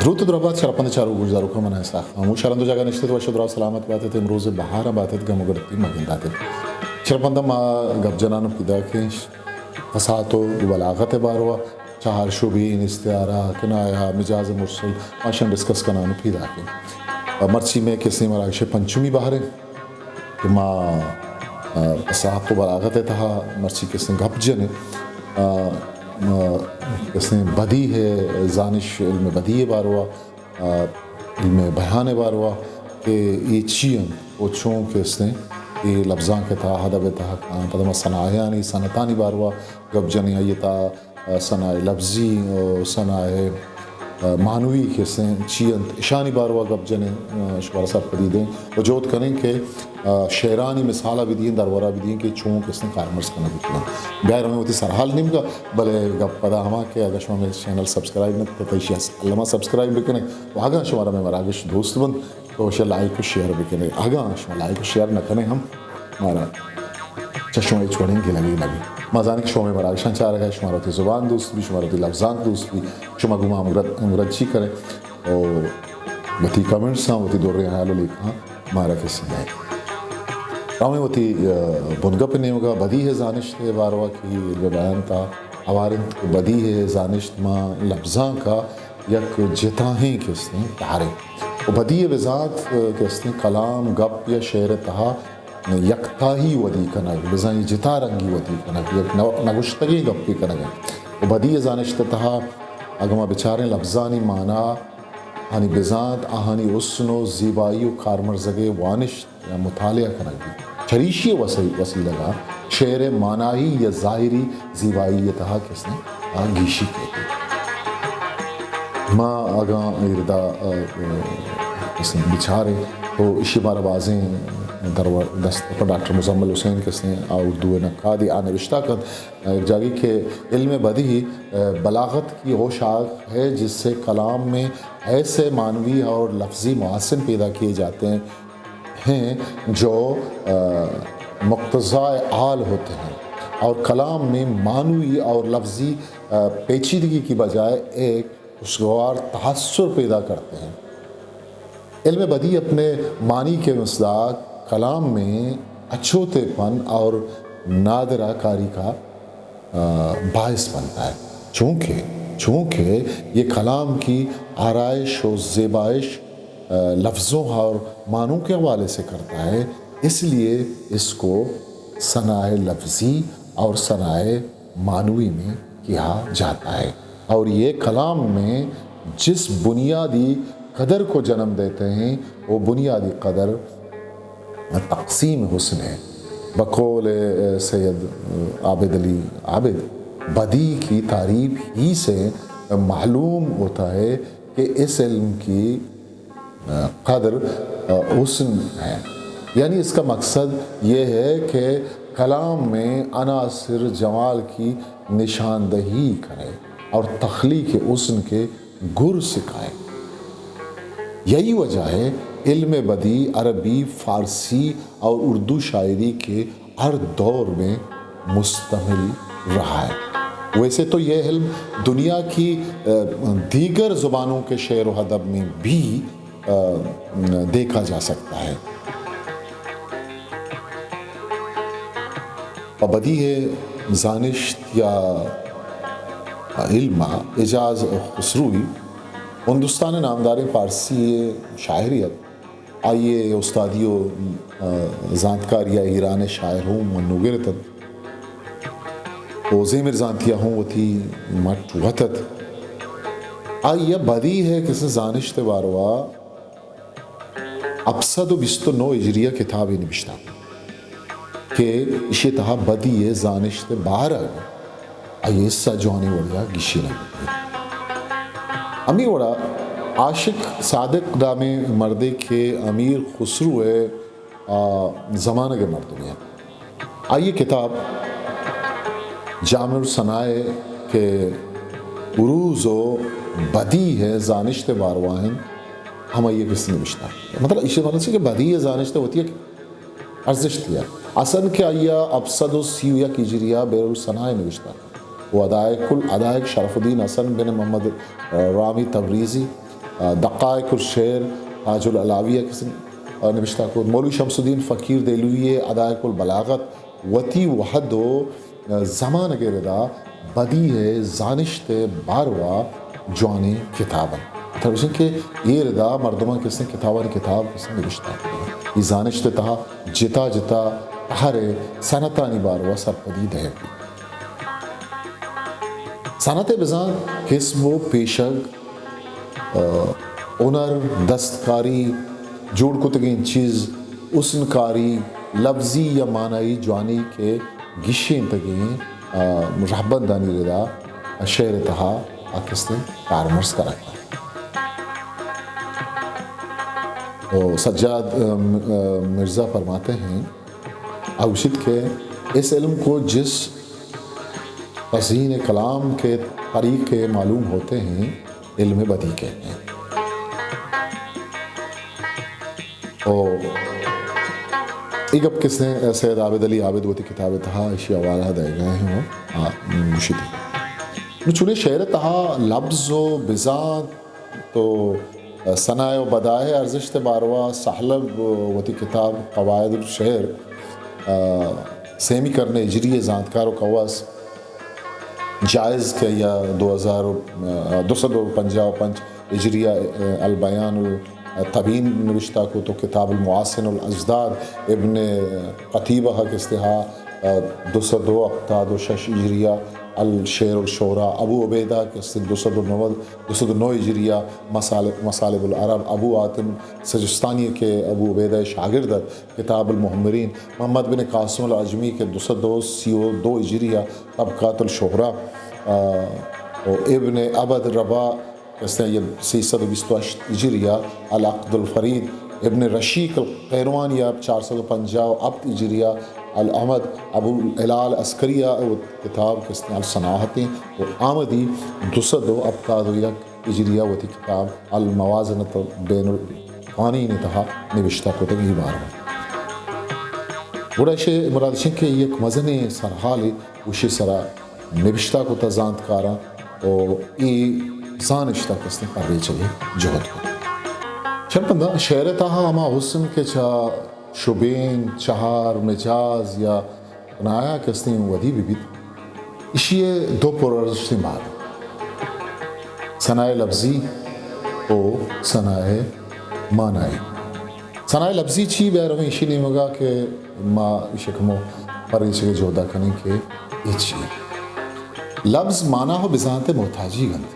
دروت و درہبات شرپند چاروک گوشداروکاں، من اسحاق خاموش، ہر ہند و جاگہ نشتت وش و دراہ سلامت باتت، امروز بہاراں باتت، گم و گڑتی مگنداتت۔ شرپنداں ما گپ جنان و پیداکیں فصاحت و بلاغت باروا، چہار شعبین، استعارہ، کنایہ، مجاز مرسل، ماشان ڈسکس کنان و پیداکیں۔ مرچی میں کسیں مراگش پنچمی بہریں۔ کہ ما، آ، فصاحت و بلاغت ءِ تہا مرچی کسیں گپ جنیں، آ، ما کسیں بدیع ءِ زانش، علم بدیع ءِ باروا، آ، علم بیان ءِ باروا کہ اے چی انت و چون کسیں اے لبزانک ءِ تہا، ادب ءِ تہا کاینت۔ پدا ما صنایعانی، صنعتانی باروا گپ جنیں، آئی ءِ تہا صنایع لفظی و صنایع، آ، معنوی کسیں چی انت، اشانی باروا گپ جنیں، آ، شمارا سرپدی دیں و جہد کنیں کہ، آ، شعرانی مثالا بدییں، درورا بدییں کہ چون کسیں کارمرز کنگ بکنن۔ بیائے رویں وتی سرحال نیمگا، بلے گپ پدا ہما کہ اگر شما میرے چینل سبسکرائب نہ کتا تو ایشی الما سبسکرائب بکنیں و اگر شمارا میں مراگش دوست بنت تو ایشی لائک و شیئر بکنیں۔ اگاں شما لائک و شیئر نہ کنیں ہم مارا چہ شما ہچ وڑیں گلگی نہ بیت۔ ما زانیں کہ شما مئے مراگشاں چارگا، شمارا وتی زبان دوست بی، شمارا وتی لبزانک دوست بی، شما گوں ما ہمگرد-، ہمگرنچی کنیں و وتی کمنٹساں، وتی دریں ہیال و لیکہاں مارا کسے دئے۔ رویں وتی، آ، بنگپ نیمگا۔ بدیع ءِ زانشت ءِ باروا کہ علم بیان تہا ہوار انت کہ بدیع ءِ زانشت ماں لبزانکا یک جتاہیں کسیں بہرے و بدیع ءِ بزانت، آ، کسیں کلام، گپ یا شعر ءِ تہا یکتاہی ودی کنگ، بزاں جتا رنگی ودی کنگ، یک نو-، نگشتگیں گپے کنگ انت۔ و بدیع ءِ زانشت ءِ تہا اگاں ما بچاریں لبزانی مانا، آہانی بزانت، آہانی حسن و زیبائی و کارمرزگ ءِ وانشت یا مطالعہ کنگ بیت۔ چریشی ءِ وسی-، وسیلگ ءَ شعر ءِ مانائی یا ظاہری زیبائی ءِ تہا کسیں آ گیشی کیت۔ ما اگاں ایردا، آ، آ، کسیں بچاریں تو ایشی بارا بازیں درور دست پر ڈاکٹر مزمل حسین کسیں آ اردو ءِ نقادے آ نوشتہ کنت، آ، یک جاگے کہ علم بدیع، آ، بلاغت کی وہ شاخ ہے جس سے کلام میں ایسے معنوی اور لفظی محاسن پیدا کیے جاتے ہیں ہیں جو، آ، مقتضائے حال ہوتے ہیں اور کلام میں معنوی اور لفظی، آ، پیچیدگی کی بجائے ایک خوشگوار تاثر پیدا کرتے ہیں۔ علم بدیع اپنے معنی کے مصداق کلام میں اچوتے پن اور نادرہ کاری کا آ، باعث بنتا ہے، چونکہ، چونکہ یہ کلام کی آرائش و زیبائش، آ، لفظوں اور معنوں کے حوالے سے کرتا ہے، اس لیے اس کو صنایع لفظی اور صنایع معنوی میں کہا جاتا ہے۔ اور یہ کلام میں جس بنیادی قدر کو جنم دیتے ہیں، وہ بنیادی قدر تقسیم حسن ہے۔ بقول سید عابد علی عابد، بدیع کی تعریف ہی سے معلوم ہوتا ہے کہ اس علم کی قدر حسن ہے۔ یعنی اس کا مقصد یہ ہے کہ کلام میں عناصر جمال کی نشاندہی کرے اور تخلیق حسن کے گر سکھائے۔ یہی وجہ ہے علم بدیع عربی، فارسی اور اردو شاعری کے ہر دور میں مستمر رہا ہے۔ ویسے تو یہ علم دنیا کی، آ، دیگر زبانوں کے شعر و ادب میں بھی، آ، دیکھا جا سکتا ہے۔ پہ بدیع ءِ زانشت یا علم ءَ اعجاز خسروی ہندوستان ءِ نامداریں فارسی ءِ شاعرے ات۔ آئی ءِ استادی و، آ، زانتکاری ءَ ایران ءِ شاعر ہوں منوگر اتنت۔ و زیمر زانتی ءَ ہوں وتی مٹ وت ات۔ آئی ءَ بدیع ءِ کسے زانشت ءِ باروا ہپت سد و بیست و نو ہجری ءَ کتابے نبشتہ کہ ایشی ءِ تہا بدیع ءِ زانشت ءِ بارگ ءَ آئی ءِ حصہ جوانیں وڑے ءَ گیشینگ بوتگ۔ ہمے وڑا عاشق صادق نامیں مردے کہ امیر خسرو ءِ، آ، زمانگ ءِ مردمے ات۔ آئی ءِ کتاب جامع الصنائع کہ عروض و بدیع ءِ زانشت ءِ باروا انت، ہمائی ءَ کسے نبشتہ۔ مطلب، ایشی مطلب چی کہ بدیع ءِ زانشت ءِ وتی یک ارزشتے ءَ۔ حسن کہ آئی ءَ ہپت سد و سی و یک ہجری ءَ بحر الصنائع نبشتہ و حدائق ال-، حدائق شرف الدین حسن بن محمد رامی تبریزی آ، دقائق الشعر تاج العلاوی ءَ کسے، آ، نبشتہ کت۔ مولوی شمس الدین فقیر دہلوی ءِ حدائق البلاغت وتی وہد ءُ، آ، زمانگ ءِ ردا بدیع ءِ زانشت ءِ باروا جوانیں کتاب انت۔ ترا گوشیں کہ اے ردا مردماں کسے کتابانی کتاب کسے نبشتہ کت۔ اے زانشت ءِ تہا جتا جتا تہر ءِ صنعتانی باروا سرپدی دئیگ بیت۔ صنعت ءِ بزاں کسب ءُ پیشگ، آ، ہنر، دستکاری، جوڑ کتگیں چیز، حسن کاری، لفظی یا معنائی جوانی کہ گیشینتگیں، آ، رہبندانی ردا شعر ءِ تہا آ کسے کارمرز کنگ۔ تو سجاد، آ، م-، آ، مرزا فرماتے ہیں، آ گوشیت کہ اس علم کو جس تزئین کلام کے طریقے معلوم ہوتے ہیں، علم بدیع کہتے ہیں۔ او اے گپ کسے سید عابد علی عابد وتی کتاب ءِ تہا ایشی حوالہ دئیگ ءَ ایں، آ، گوشیت۔ نوں چونیں شعر ءِ تہا لبز ءُ بزانت تو ثنائے ءُ بدائع ءِ ارزشت ءِ باروا ثعلب وتی کتاب قواعد الشعر، آ، سیمی کرن ہجری ءِ زانتکار ءُ کواس جائز کہ آئی ءَ دو ہزار ءُ، آ، دو سد ءُ پنجاہ ءُ پنچ ہجری ءَ، آ، البیان التبیین نبشتہ کت ءُ کتاب المحاسن الاجداد ابن قتیبہ ءِ کسے ءَ، آ، دو سد ءُ ہپتاد ءُ شش ہجری ءَ الشعر الشعراء ابو عبیدہ کسے دو سد ءُ نود دو سد ءُ نو ہجری ءَ مصالح، مصالح العرب، ابو حاتم سجستانی کہ ابو عبیدہ ءِ شاگرد ات، کتاب المحمرین، محمد بن قاسم العجمی کہ دو سد ءُ سی ءُ دو ہجری ءَ طبقات الشعراء، آ، ءُ ابن عبد ربہ کسے ءَ سیصد ءُ بیست ءُ ہشت ہجری ءَ العقد الفرید، ابن رشیق القیروانی ءَ چار سد ءُ پنجاہ ءُ ہپت ہجری ءَ العمد، ابو الہلال عسکری ءَ کتاب کسے الصناعتیں ءُ آمدی دو سد ءُ ہپتاد ءُ یک ہجری ءَ وتی کتاب الموازنۃ بین القوانین ءِ تہا نبشتہ کتگ۔ اے باروا گڑا ایشی مراد اش انت کہ یک مزنیں سرحالے گوشی سرا نبشتہ کتہ زانتکاراں ءُ اے زانشت ءَ کسے پریچگ ءِ جہد کت۔ چمپنداں شعر ءِ تہا ہما حسن کہ چہ شبین، چہار، مجاز یا کنایہ کسے ودی بہ بیت، ایشی ءِ دو پر ارزشتیں بہر انت، ثنائے لفظی ءُ ثنائے معنائی۔ ثنائے لفظی چی؟ بیا رویں ایشی نیمگا کہ ما ایشی کمو پریچگ ءِ جہدا کنیں کہ اے چی؟ لفظ معنی ءُ بزانت ءِ محتاجیگ انت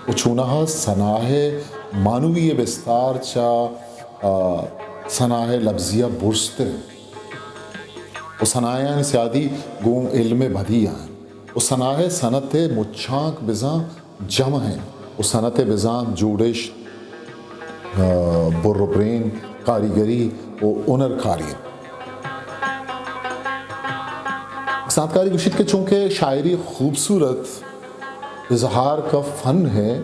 ءُ چوناہا ثنائے معنوی ءِ بستار چہ، آ، ثنائے لفظی ءَ برزتر انت ءُ ثنایانی سیادی گوں علم ءِ بدیع ءَ انت ءُ ثنائے صنعت ءِ مچانک بزاں جمع انت ءُ صنعت ءِ بزانت، جوڑشت، آ، بر ءُ برین، کاریگری ءُ ہنر کاری انت۔ زانتکاری گوشیت کہ چونکہ شاعری خوبصورت اظہار کا فن ہے،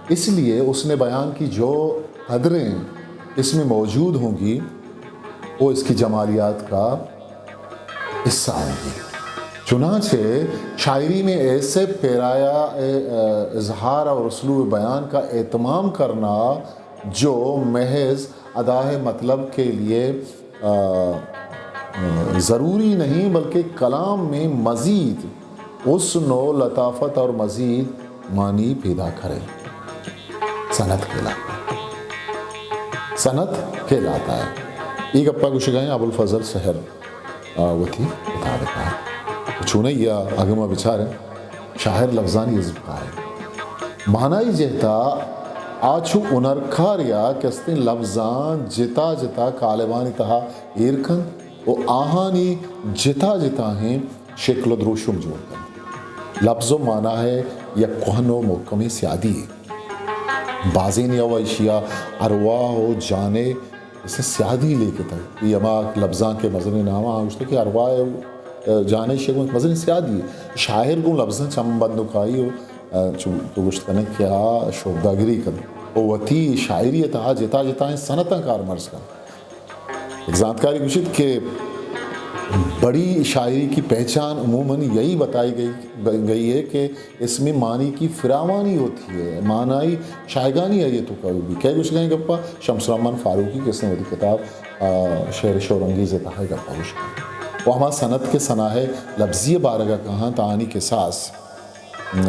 اس لیے حسن بیان کی جو قدریں اس میں موجود ہوں گی، وہ اس کی جمالیات کا حصہ ہوں گی۔ چنانچہ شاعری میں ایسے پیرایا، اے، اظہار اور اسلوب بیان کا اہتمام کرنا جو محض ادائے مطلب کے لیے، آ، آ، ضروری نہیں، بلکہ کلام میں مزید حسن و لطافت اور مزید معنی پیدا کرے۔ صنعت کہلاتا ہے۔ صنعت کہلاتا ہے۔ اے گپا گوشگا ایں ابوالفضل سحر، آ، وتی کتاب ءِ تہا۔ چونائی ءَ اگہ ما بچاریں، شاعر لبزانی ازمکار انت۔ معنائی جہتا آ چو ہنرکارے ءَ کہ استیں لبزاں جتا جتا قالبانی تہا ایر کنت ءُ آہانی جتا جتائیں شکل ءُ دروشم جوڑ کنت۔ لبز ءُ معنی ءِ یک کوہن ءُ مھکمیں سیادی یے۔ بازینے ءَ ایشی ءَ ارواہ ءُ جان ءِ کسے سیادی لیکتگ۔ اے ہما لبزاں کہ مزنیں ناماں گوشتگ کہ ارواہ ءُ جان ءِ ایشی ءَ گوں یک مزنیں سیادی یے۔ شاعر گوں لبزاں چم بندوکائی ءُ، چو تو گوشت کنئے کہ آ شوداگری کنت ءُ وتی شاعری ءِ تہا جتا جتائیں صنعتاں کارمرز کنت۔ یک زانتکارے گوشیت کہ بڑی شاعری کی پہچان عموماً یہی بتائی گئی، گئی ہے کہ اس میں معنی کی فراوانی ہوتی ہے، معنی شایگانی ہے یہ تو کبھی بھی۔ کئی گوشگائیں گپا شمس الرحمن فاروقی کسیں وتی کتاب، آ، شعر شور انگیز تہا گپا گوشگائیں۔ وہ ہما صنعت کے صناح لفظی بارگا کہاں تعانی کساس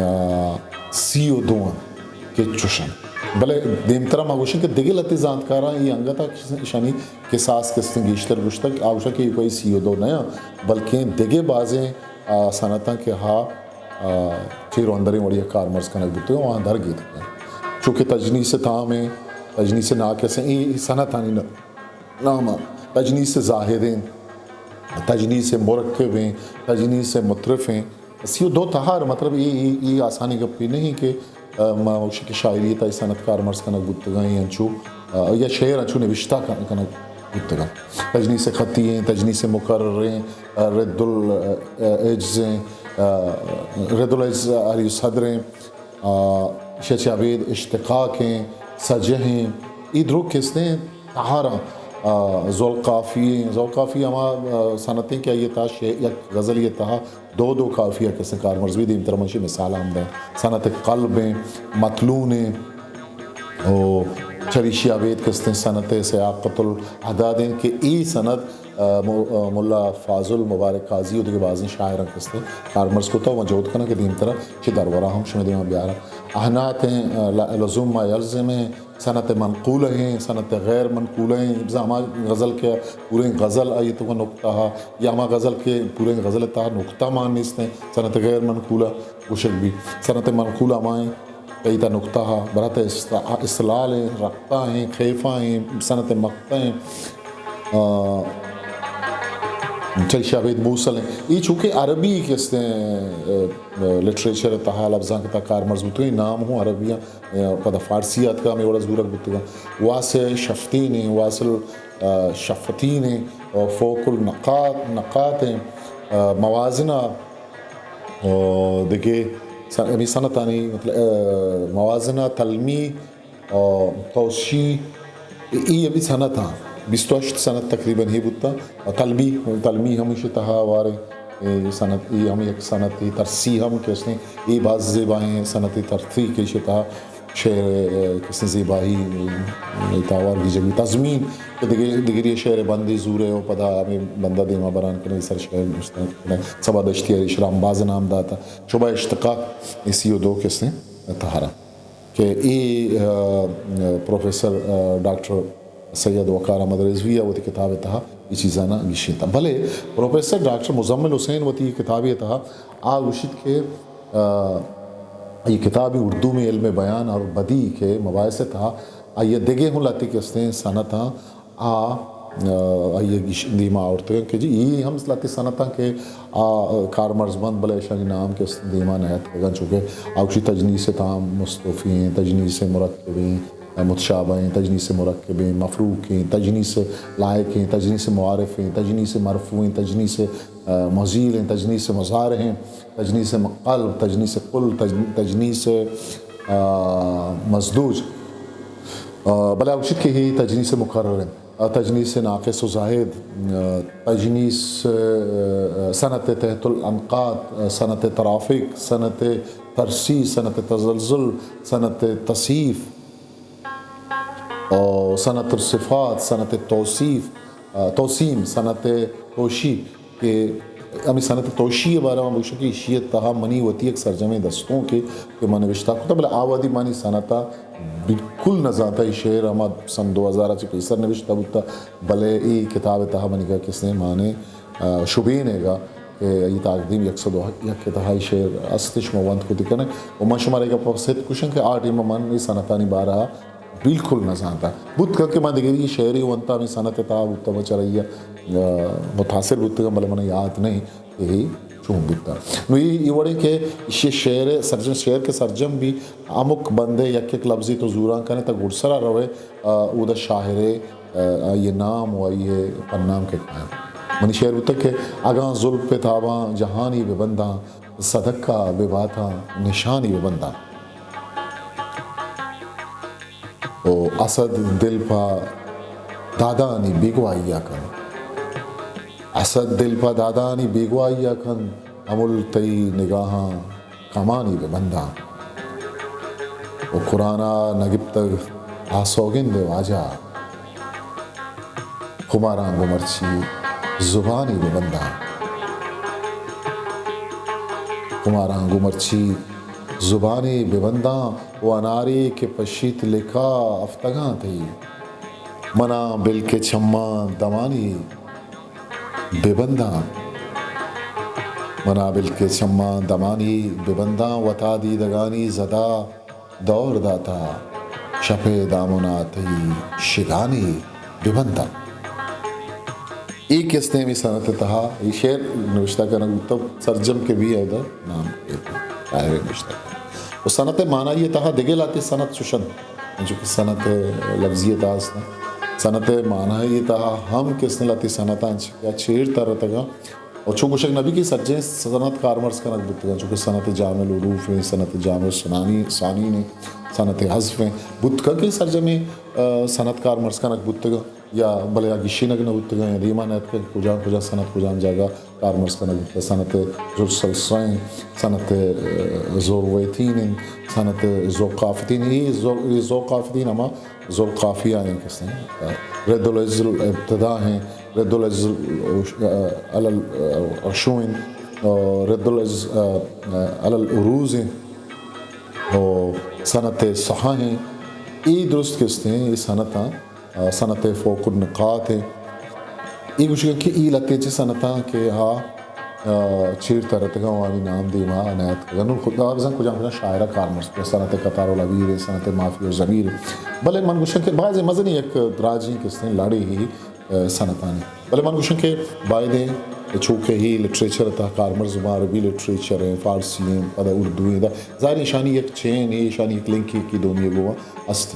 آ، سی و دو انت کہ چوش انت۔ بلے دیمترا ما گوشیں کہ دگہ لہتے زانتکاراں اے انگت ء اشانی کساس کستیں گیشتر گوشتگ، آ گوشاں کہ اے کوئی سی و دو نہ انت، بلکیں دگہ بازیں، آ، صنعتاں کہ ہا، آ، چیر و اندریں وڑی ء کارمرز کنگ بوتگ انت، آہاں در گیتگ انت۔ چو کہ تجنیس تام انت، تجنیس ناقص انت، اے صنعتانی ن-، نام انت۔ تجنیس زاہد انت، تجنیس مرکب انت، تجنیس مطرف انت۔ سی و دو تہار، مطلب، اے، اے، اے آسانی گپے نہیں کہ، آ، ما گوشیں کہ شاعری تہا صنعت کارمرز کنگ بوتگاں، اے انچو، آ، یا شعر انچو نوشتہ کن-، کنگ بوتگاں۔ تجنیس خطی ہیں، تجنیس مکرر ہیں، آ، رد ال-، آ، عجز ہیں، آ، رد العجز علی صدر ہیں، آ، شچ ابید اشتقاق ہیں، سجہ ہیں، اے درو کستیں تہاراں، آ، ذوالقافی ہیں، ذوالقافی ہما، آ، صنعتیں کہ آئی تہا شے-، یک غزل یہ تہا دو دو قافیہ کسیں کارمرز بی۔ دیمتر من شی مثال ہم دیں۔ صنعت قلب ہیں، مطلون ہیں، او چریشی ابید کستیں صنعت سیاقت الاعداد ہیں کہ اے صنعت، آ، مو-، آ، ملا فاضل مبارک قاضی و دگہ بازیں شاعراں کستیں کارمرز کتا و من جہد کناں کہ دیمترا چہ درورا ہم شمے دیما بیاراں۔ احنات ہیں، آ، ل-، لزوم ما یلزم ہیں، صنعت منقولہ ہیں، صنعت غیر منقولہ ہیں۔ بزاں ہما غزل کہ پوریں غزل آئی تو نقطہ ہا، یا ہما غزل کہ پوریں غزل تہا نقطہ مان نیست ہیں، صنعت غیر منقولہ گوشگ بی۔ صنعت منقولہ ہما ہیں کہ ایتا نقطہ ہا، برات است-، استلال ہیں، رقطہ ہیں، خیفہ ہیں، صنعت مقطع ہیں۔ آ، چل شابید موصل ہیں۔ یہ چونکہ عربی کستیں، آ، آ، لٹریچر تہا لفظاں کہ تا کارمرز بوتگیں، نام ہوں عربی ہیں۔ پدا فارسی آتکا ہمے وڑا زورگ بوتگاں۔ واصل شفتین ہیں، واصل، آ، شفتین ہیں، آ، فوق النقاط، نقاط ہیں، آ، موازنہ، آ، دگہ س-، ہمے صنعتانی، مطلب، آ، موازنہ، تلمی، آ، توشی، اے، اے ہمے صنعت ہاں، بیست و ہشت صنعت تقریباً ہی بوتا۔ آ، تلمی، تلمی ہمیشی تہا وارے، اے صنعت، اے ہم یک صنعت، اے ترسی ہم کہ استیں، اے باز زیبائیں صنعت ترسی کہ ایشی تہا شعر، اے، کسیں زیبائی، اے، تاوار گیجگی تضمین کہ دگہ، دگری شعر بندی زورے و پدا ہمیں بندہ دیما بران کنے، سر شعر نوشتہ کنے، صبا دشتی ء ایشرا ہم باز نام داتا۔ شبہ اشتقاق اے سی و دو کسیں تہارا کہ اے، آ، پروفیسر، آ، ڈاکٹر سید وقار احمد رضوی ء وتی کتاب ء تہا اے چیزاں نہ گیشینتا۔ بلے پروفیسر ڈاکٹر مزمل حسین وتی کتابے ء تہا آ گوشیت کہ، آ، یہ کتابی اردو میں علم بیان اور بدیع کے مباحث ء تہا آئی ء دگہ ہوں لہتے کہ استیں صنعتاں آ، آ، آئی ء گیش-، دیما آورتگ کہ جی، اے ہم لہتے صنعتاں کہ آ کارمرز بنت، بلے اشانی نام کہ دیما نہ اتکگاں، چونکہ آ گوشی تجنیس تام مستوفی ہیں، تجنیس مرکب ہیں، متشابہ ہیں، تجنیس مرکب ہیں، مفروق ہیں، تجنیس لائق ہیں، تجنیس معارف ہیں، تجنیس مرفوع ہیں، تجنیس، آ، مزیل ہیں، تجنیس مضارع ہیں، تجنیس قلب، تجنیس قل، تج-، تجنیس، آ، مزدوج۔ آ، بلے آ گوشیت کہ ہی تجنیس مکرر ہیں۔ آ، تجنیس ناقص و زاہد، آ، تجنیس، آ، صنعت تحت الانقاض، آ، صنعت ترافق، صنعت ترسی، صنعت تزلزل، صنعت تصیف، آ، صنعت الصفات، صنعت توصیف، آ، توسیم، صنعت توشی، کہ ہمے صنعت توشی ء بارہ ء بگوشاں کہ ایشی ء تہا منی وتی یک سرجمیں دستونکے کہ من نبشتہ کتہ، بلے آ وہدی منی صنعت ء بالکل نہ زانتہ۔ اے شعر ہما سن دو ہزار ء چہ پیسر نبشتہ بوتہ، بلے اے کتاب ء تہا منیگا کسیں مانے، آ، شبین ایگا کہ اے تاکدیم یک سد و یک ء تہا اے شعر است، شما ونت کتی کنئے۔ و من شمارا اے گپ ء ست کشاں کہ آ ٹیم ء من اے صنعتانی بارہ ء بالکل نہ زانتہ۔ بوت کنت کہ من دگری شعرے ونتہ، ہمے صنعت ء تہا بوتہ، من چرآئی ء، آ، متاثر بوتگاں، بلے من یات نہ انت کہ اے چون بوتہ۔ نوں اے، اے وڑیں کہ ایشی شعر ء سرجم، شعر کہ سرجم بی، ہمک بندے یک یک لبزے تو زوراں کنے تہ گڈسرا روئے، آ، اودا شاعرے، آ، آئی ء نام و آئی ء پنام کہ کایاں۔ منی شعر بوتگ کہ اگاں زلف ء تاباں جہانی بہ بنداں، صدقہ بہ باتاں نشانی بہ بنداں۔ و اسد دل پہ دادانی بیگواہی ء کنت۔ اسد دل پہ دادانی بیگواہی ءَ کنت، امل تئی نگاہاں کمانی بہ بنداں۔ و قرآن ءَ نہ گپتگ آ سوگند ءَ واجہ، خماراں گوں مرچی زبانی بہ بنداں۔ خماراں گوں مرچی زبانی بہ بنداں، و انارے کہ پشیت لکا افتگاں تئی۔ منا بل کہ چماں دمانی بہ بنداں۔ منا بل کہ چماں دمانی بہ بنداں، وتا دیدگانی زدا دور داتا، شپے دامنا تئی شگانی بہ بنداں۔ اے کستیں ہمے صنعت ءِ تہا اے شعر نوشتہ کنگ بوتگ، سرجم کہ بی اودا نام شاعر نوشتہ کنگ۔ و صنعت ءِ معنی ءِ تہا دگہ لہتے صنعت چوش انت، انچو کہ صنعت لفظی ءِ تہا است انت۔ صنعت ءِ معنی ءِ تہا ہم کستیں لہتے صنعت انت یا چیر ترتگاں۔ و چو گوشگ نہ بی کہ سرجمیں صنعت کارمرز کنگ بوتگاں، چونکہ صنعت جامع الحروف ہیں، صنعت جامع الثانی، ثانین ہیں، صنعت حذف ہیں، بوتگاں کہ سرجمیں، آ، صنعت کارمرز کنگ بوتگاں، یا بلے آ گیشینگ نہ بوتگاں، یا دیما نہ اتکگ کہ کجام کجام صنعت کجام جاگہ کارمرز کنگ بوتگ۔ صنعت ذوالصلصلہ ہیں، صنعت، آ، ذوالرویتین ہیں، صنعت ذوالقافتین، یہ ذو-، یہ ذوالقافتین ہما ذوالقافیہ ہیں کسے، رد العز الابتدا ہیں، رد العز علی العشو ہیں، رد العز علی العروض ہیں، و صنعت صحاح ہیں۔ اے درست کسے ہیں، اے صنعتاں، صنعت فوق النقاط ہیں۔ اے گوشگ کہ اے لہتیں چہ صنعتاں کہ ہا آ، چیر ترتگاں و آنی نام دیما نیاتکگاں۔ نوں خدا بزاں کجام کجام شاعر ءَ کارمرز کتگ، صنعت قطار العبیر، صنعت مافی و ضمیر۔ بلے من گوشاں کہ بازیں مزنیں یک دراجیں کستیں لڑے ہی، آ، صنعتانی۔ بلے من گوشاں کہ بایدیں چوکہ ہی لٹریچر ءِ تہا کارمرز ما عربی لٹریچر ہیں، فارسی ہیں، پدا اردو ہیں، دا ظاہر ایشانی یک چین ہے، ایشانی یک لنک ہے کہ دومی گوا است۔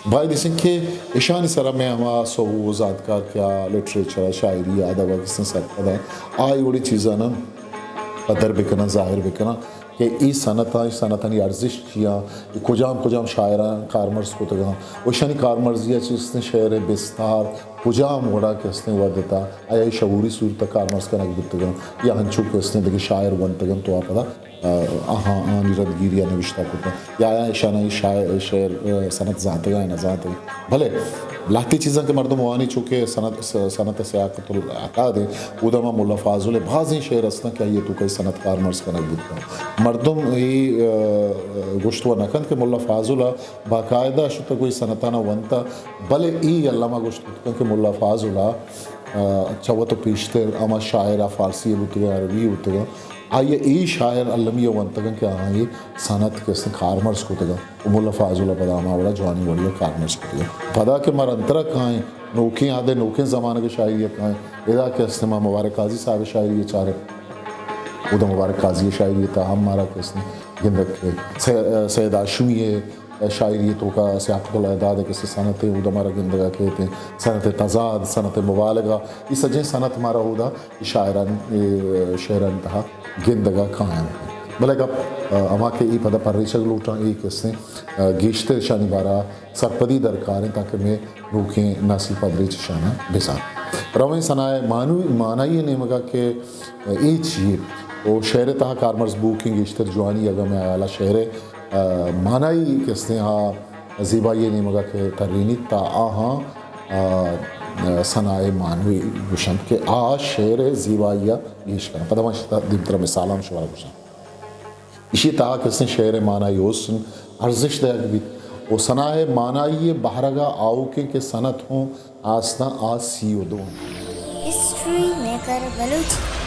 باید است کہ ایشانی سرا مئے ہما سوب و زانتکار کہ آ لٹریچر ءَ، شاعری ءَ، ادب ءَ کسیں سرپد انت، آ اے وڑیں چیزاناں پدر بکناں، ظاہر بکناں کہ اے صنعتاں، اے صنعتانی ارزشت چی آں، اے کجام کجام شاعراں کارمرز کتگاں، و ایشانی کارمرزی ءَ چہ استیں شعر ءِ بستار کجام وڑا کہ استیں ودتا، آیا اے شعوری صورت ءَ کارمرز کنگ بوتگاں یا ہنچو کہ استیں دگہ شاعر ونتگاں تو آ پدا آہاں آنی ردگیری ءَ نبشتہ کتگ یا آیاں ایشاناں اے شاعر، شعر، آ، صنعت زانتگ یا نہ زانتگ۔ بلے لہتے چیزاں کہ مردم وانی چو کہ صنعت، صنعت سیاقت العقاد ہیں، اودا ما ملا فاضل ءِ بازیں شعر ہستاں کہ آئی ءِ توکا صنعت کارمرز کنگ بوتگ۔ مردم اے، آ، گوشت و نہ کنت کہ ملا فاضل ءَ باقاعدہ شتگ و اے صنعتانا ونتگ، بلے اے الما گوشت کتگ کہ ملا فاضل ءَ، آ، چہ وت و پیشتر ہما شاعر ءَ فارسی ءَ بوتگ، عربی ءَ بوتگ، آئی ءَ اے شاعر المی ءَ ونتگ انت کہ آہاں اے صنعت کہ است کارمرز کتگ انت و ملا فاضل ءَ پدا ہما وڑا جوانیں وڑی ءَ کارمرز کتگ انت۔ پدا کہ ما رندتر ءَ کائیں، نوکیں عہد ءِ نوکیں زمانگ ءِ شاعری ءَ کائیں، ادا کہ است ما مبارک قاضی صاحب ءِ شاعری ءَ چاریں، اودا مبارک قاضی ءِ شاعری ءِ تہا ہم مارا کہ است گندگ کہ سید، سید ہاشمی ءِ شاعری ءِ توکا سیاقت الاعداد ءِ کسے صنعت ءَ اودا مارا گندگ ءَ کیت، صنعت تضاد، صنعت مبالغہ، اے سجہیں صنعت مارا اودا اے شاعرانی، اے شعرانی تہا گندگ ءَ کاینت۔ بلے گپ، آ، ہما کہ اے پدا پریچگ لوٹاں، اے کسے، آ، گیشتر اشانی بارا سرپدی درکار انت تاکہ مئے نوکیں نسل پدریچ اشاناں بزانت۔ رویں ثنائے معنوی، معنائی ءِ نیمگا کہ اے چی انت؟ و شعر ءِ تہا کارمرز بوکیں گیشتر جوانی اگاں مئے ہیالا شعر ءِ، آ، معنائی کہ استیں آ زیبائی ءِ نیمگا کہ ترینیت تا آہاں، آ، آ، ثنائے معنوی گوشنت کہ آ شعر ءِ زیبائی ءَ گیش کنت۔ پدا ما اشی تہا دیمترا مثالاں شمارا گوشاں۔ ایشی تہا کسیں شعر ءِ معنائی حسن ارزش دئیگ بیت و ثنائے معنائی ءِ بہرگا آؤکیں کہ صنعت ہوں آستاں آ سی و دو انت۔ History maker Balochi.